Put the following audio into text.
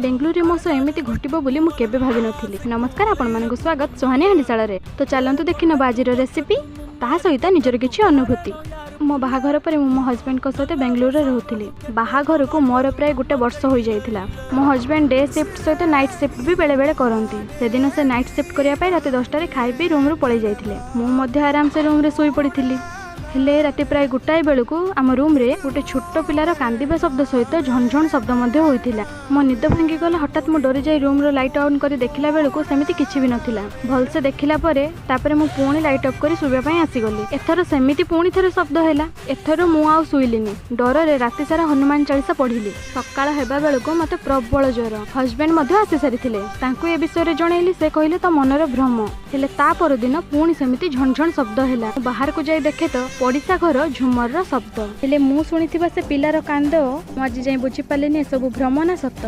ବେଙ୍ଗଲୁରୁରେ ମୋ ସହ ଏମିତି ଘଟିବ ବୋଲି ମୁଁ କେବେ ଭାବିନଥିଲି। ନମସ୍କାର, ଆପଣମାନଙ୍କୁ ସ୍ୱାଗତ ସୁହାନି ହାଣ୍ଡିଶାଳରେ। ତ ଚାଲନ୍ତୁ ଦେଖିନେବା ଆଜିର ରେସିପି, ତାହା ସହିତ ନିଜର କିଛି ଅନୁଭୂତି। ମୋ ବାହାଘର ପରେ ମୁଁ ମୋ ହଜବେଣ୍ଡଙ୍କ ସହିତ ବେଙ୍ଗଲୁରୁରେ ରହୁଥିଲି। ବାହାଘରକୁ ମୋର ପ୍ରାୟ ଗୋଟେ ବର୍ଷ ହୋଇଯାଇଥିଲା। ମୋ ହଜବେଣ୍ଡ ଡେ ସିଫ୍ଟ ସହିତ ନାଇଟ୍ ସିଫ୍ଟ ବି ବେଳେବେଳେ କରନ୍ତି। ସେଦିନ ସେ ନାଇଟ୍ ସିଫ୍ଟ କରିବା ପାଇଁ ରାତି 10ଟାରେ ଖାଇ ପିଇ ରୁମ୍ରୁ ପଳେଇ ଯାଇଥିଲେ। ମୁଁ ମଧ୍ୟ ଆରାମସେ ରୁମ୍ରେ ଶୋଇ ପଡ଼ିଥିଲି। ହେଲେ ରାତି ପ୍ରାୟ 1 ବେଳକୁ ଆମ ରୁମ୍ରେ ଗୋଟେ ଛୋଟ ପିଲାର କାନ୍ଦିବା ଶବ୍ଦ ସହିତ ଝଣଝଣ ଶବ୍ଦ ମଧ୍ୟ ହୋଇଥିଲା। ମୋ ନିଦ ଭାଙ୍ଗିଗଲା ହଠାତ୍। ମୁଁ ଡରିଯାଇ ରୁମ୍ର ଲାଇଟ୍ ଅନ୍ କରି ଦେଖିଲା ବେଳକୁ ସେମିତି କିଛି ବି ନଥିଲା। ଭଲସେ ଦେଖିଲା ପରେ ତାପରେ ମୁଁ ପୁଣି ଲାଇଟ୍ ଅଫ୍ କରି ଶୋଇବା ପାଇଁ ଆସିଗଲି। ଏଥର ସେମିତି ପୁଣି ଥରେ ଶବ୍ଦ ହେଲା। ଏଥର ମୁଁ ଆଉ ଶୋଇଲିନି। ଡରରେ ରାତି ସାରା ହନୁମାନ ଚାଳିଶା ପଢ଼ିଲି। ସକାଳ ହେବା ବେଳକୁ ମୋତେ ପ୍ରବଳ ଜ୍ୱର। ହଜବେଣ୍ଡ ମଧ୍ୟ ଆସି ସାରିଥିଲେ। ତାଙ୍କୁ ଏ ବିଷୟରେ ଜଣେଇଲି। ସେ କହିଲେ, "ତୋ ମନର ଭ୍ରମ।" ହେଲେ ତା ପରଦିନ ପୁଣି ସେମିତି ଝଣଝଣ ଶବ୍ଦ ହେଲା। ମୁଁ ବାହାରକୁ ଯାଇ ଦେଖେ ତ ପଡ଼ିଶା ଘର ଝୁମରର ଶବ୍ଦ। ହେଲେ ମୁଁ ଶୁଣିଥିବା ସେ ପିଲାର କାନ୍ଦ, ମୁଁ ଆଜି ଯାଏଁ ବୁଝିପାରିଲିନି ଏସବୁ ଭ୍ରମ ନା ସତ।